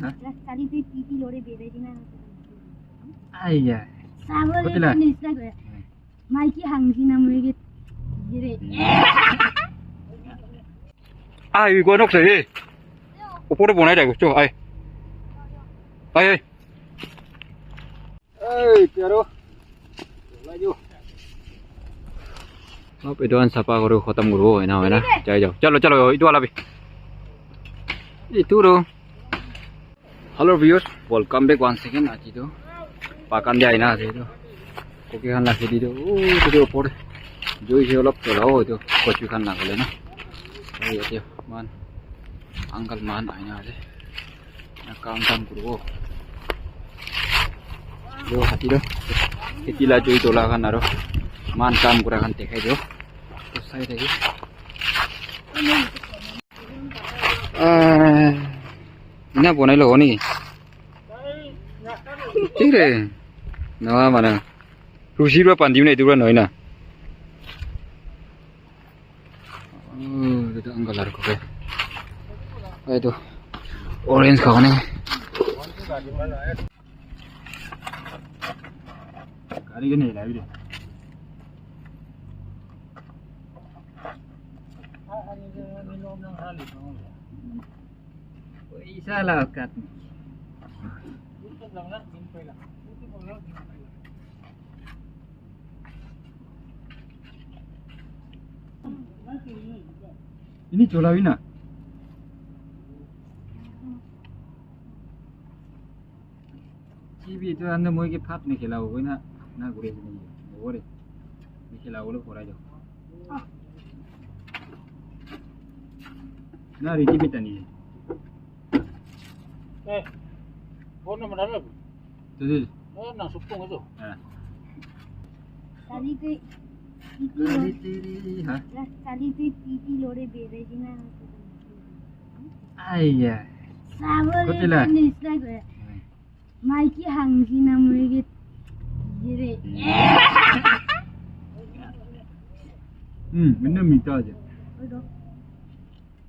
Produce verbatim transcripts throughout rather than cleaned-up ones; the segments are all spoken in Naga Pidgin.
Kali tu titi lore bebe dina. Aiya. Sabole kotila? Nisna goya. Maiki hangsi na muige dire. Ai, gua nok sai. Opor te bonai dai, cho, ai. Ai, ai. Ei, pyaro. Laju. Ab etu khan sapha kori khatam koribo hoina, hoina. Jai jao. Chalo, chalo, etu wala bhi. Etu ro. Hello viewers, welcome back once again. Aji tu bagan te ahina ase etu. Koki khan rakhi di tu. Oh, etu opor. Joi se olop cholabo etu. Kochi khan na gole na. Aru yate man, uncle man ahina ase. Na kam kam kuribo. Yo, hati toh kheti la jui tola khan aro man kam kura khan dekhai diyo. Toh sai thaki. Ah, ena bonai lobo niki? Thik ase. Noa mane. Rusi pra bandi na, etu pra nohoi na. Oh, etu uncle aro kobe. Etu orange khabo ne. Gari ke nahi labi de. Paisa la aukat nahi. Ini chola wina. T V tu anda moi ke phat ne khela ho na, na gure ni. Ore. Ni khela ho lo korai jo. Na riti bitani. Eh, phone number dalo. Tuh, tuh. Eh, na supung itu. Ah. Kali tu, kali tu, ha? Kali tu titi lore bebe dina. Aiya. Sabole kotila? Nisna goya. Maiki hangsi na muige dire. Hmm, bener mita aja. Oi do.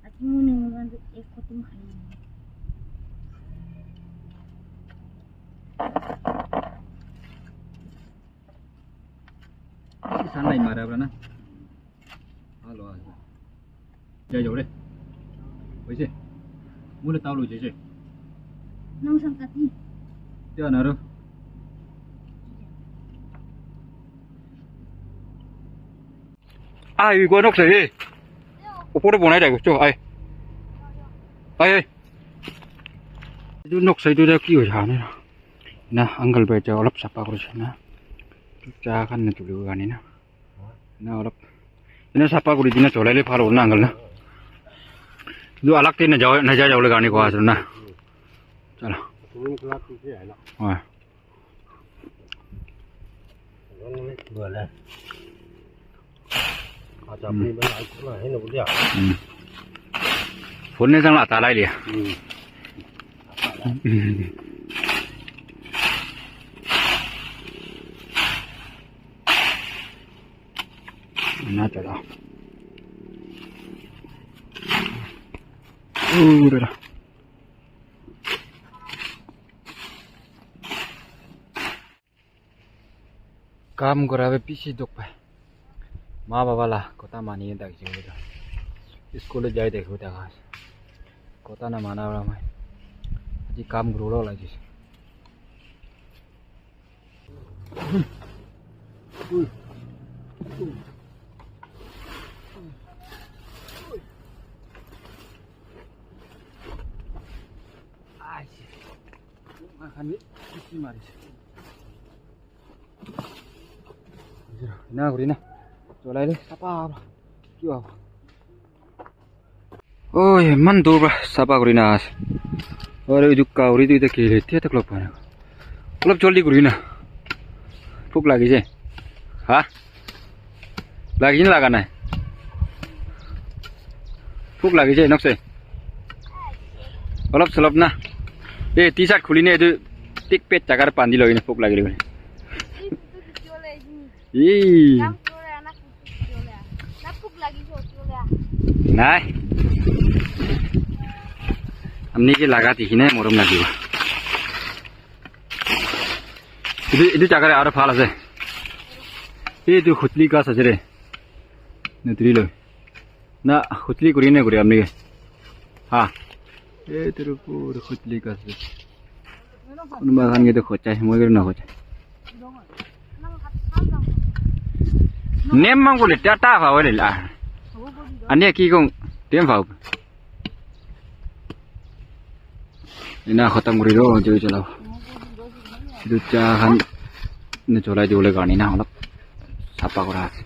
Ati mune mugan tu ek kotum khai. Sana imara bana. Halo, halo. Jai jao re. Hoise? Mule tao lo jai jai. Nang sang kati. Tia naro. Ai, gua nok sai. Opor bonai dai, cho, ai. Ai, ai. Etu nok sai tu ki hoi jane. Na, uncle bhai cha olop sapha kori se na. Cha khan na tuli gani na. Na olop. Ena sapha kori dina cholai le phal na uncle na. Etu alag te na jao, na ja jao le gani ko ase na. Chalo. Oi. Phone ne sang la ta lai lia. Na ta la. Uh, da, da. Kam kora bi bishi dukh pai. Ma baba la kotha mani thakise koile toh. School jai thakise koile toh. Kotha na mana para moi. Aji kam koribo lagise. Ai. Moi khan bi bishi marise. Ena kuri na. Cholai le sapha. Ki hobo? Oi, iman dur pra sapha kuri na ase. Aru etu kauri tu eta kile tia tak log pana. Olop joldi kuri na. Bhuk lagise. Ha? Lagise na laga nai? Bhuk lagise, nokse. Olop solop na. Eh, T-shirt khuli ne etu tik pet jaga te bandi loi na bhuk lagile. Ee. Nai. Amni ke laga dikhi nai morom lagibo. Etu, etu jaga te aru bhal ase. Etu khutli ghas ase re. Nutri lo. Na, khutli kuri ne kuri amni ke. Ha. Etu ru pura khutli ghas ase. Kunuba khan ke toh khochai, moi ke na khochai. Nem mang ko le ta ta fa wale la. Ani ki kong tem fa. Ena khatam kuri do, joi chalao. Etu cha khan ne cholai dibole karne na olop sapha kura ase.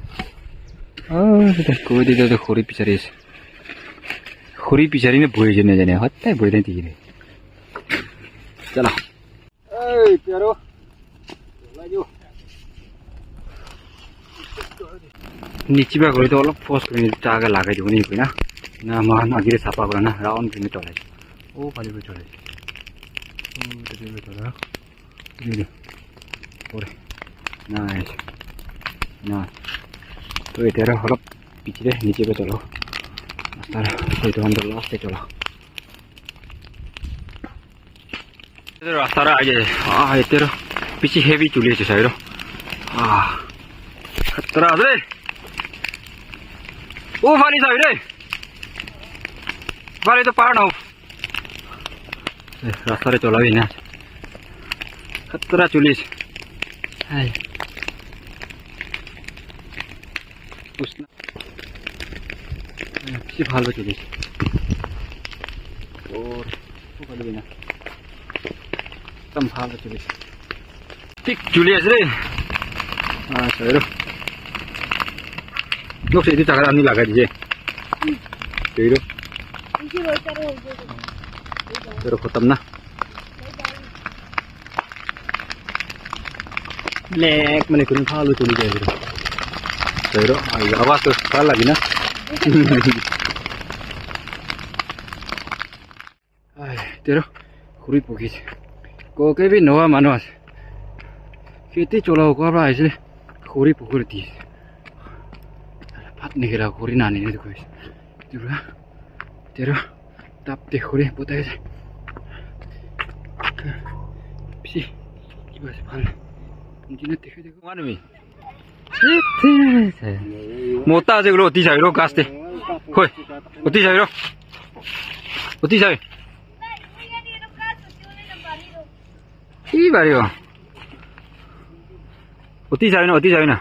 Ah, etu koi di, etu khuri bichari ase. Khuri bichari ne bohi jane jane, hotai bohi jane dikhi. Chala. Hey, pyaro. Niche ba koi to olop force kuri ne jaga lagai dibo ni koi na. Na, moikhan agere sapha kura na, round kuri ne tolai. Oh, phale bi tolai. Oh, tate bi tolai. Ni de. Ore. Nice. Na. To etiya olop piche de niche ba chalo. Rasta to etu khan to last te chala. Etu rasta ra ahi ase. Ah, etu ra piche heavy chuli ase sai ro. Ah. Khatra ase re. Oh, phale sai re. Phale to par na ho. Eh, rasta re chola bhi na. Khatra chuli ase. Hai. Usna. Bishi bhal para chuli ase. Or, bhal hoina. Ekdum bhal para chuli ase. Thik chuli ase re. Ah, sai ro. Nok se etu jaga ani lagai dise. Sai ro. Sai ro, khatam na. Black mane kun phalu tuli jai bro. Sai ro, ai, awaaz to bhal lagi na. Ai, tero, khuri pokise. Ko ke bi noa manu ase. Kheti chola ko ba aise, khuri pokore di. Bhat nikhala khuri na nile koise. Tero, tero. Tap te khuri botai ase. Bishi kiba ase bhal. Nijina dekhe dekhe. One me. Mota ase koile uthi jai ro ghas te. Hoi. Uthi jai ro. Uthi jai. Ki bari ho? Uthi jai na, uthi jai na.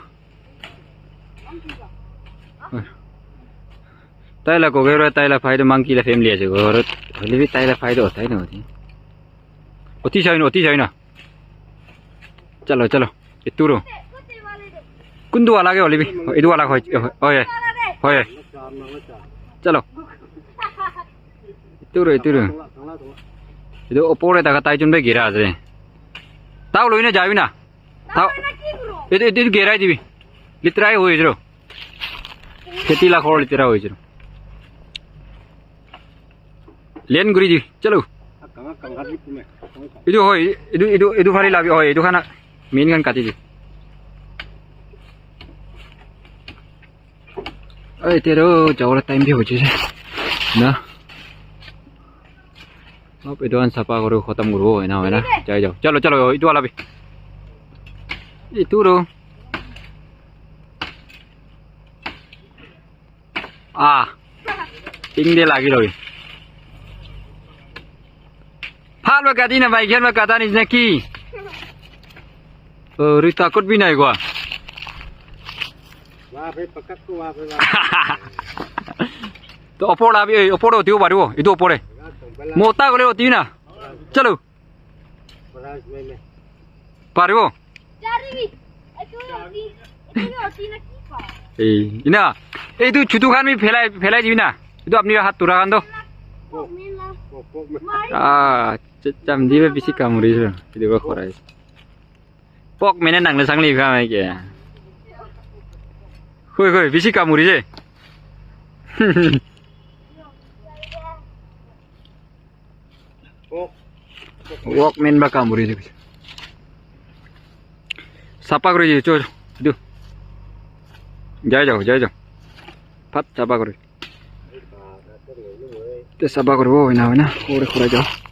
Hoi. Tai la koke ra, tai la phai toh monkey la family ase, ghor hoile bi tai la phai toh tai na uthi. Uthi jai na, uthi jai na. Chalo, chalo. Etu ro. Kuntu wala ke hoile bi. Etu wala hoi, hoi, hoi. Chalo. Etu ro, etu ro. Etu opor te thaka tai jun bi gira ase. Tao loi na jabi na. Tao. Etu, etu, etu girai dibi. Literai hoi jero. Kheti la ghor literai hoi jero. Len guri di. Chalo. Etu hoi, etu, etu, etu phale labi hoi, etu khan main khan kati di. Oi, tero, jawole time bi hoise na. Ab etu khan sapha kuri khatam kuribo hoina, hoina. Jai jao. Chalo, chalo, etu wala bi. Etu ro. Ah. Ting de lagi loi. Phal ba kati na bhai, ghyan ba kata ni na ki. Oh, ri takut bi nai kwa. Wah, bhai, pakat ko wah, bhai, wah. To opor abi, eh, opor uthi paribo, etu opor e. Mota gole uthi na. Chalo. Paribo. Eh, ina. Etu chutu khan bi phelai, phelai dibi na. Etu apni hat tura khan to. Ah, ch-, cham dibe bisi kamuri so. Etu ba khorai. Pork mene nangle sangli kha mai ke. Khoi, khoi, bisi kamuri je. Pork. Pork men ba kamuri je. Sapha kuri je, cho, cho. Du. Jai jao, jai jao. Phat sapha kuri. te sapha kuribo hoina, hoina, ghor te khurai jabo.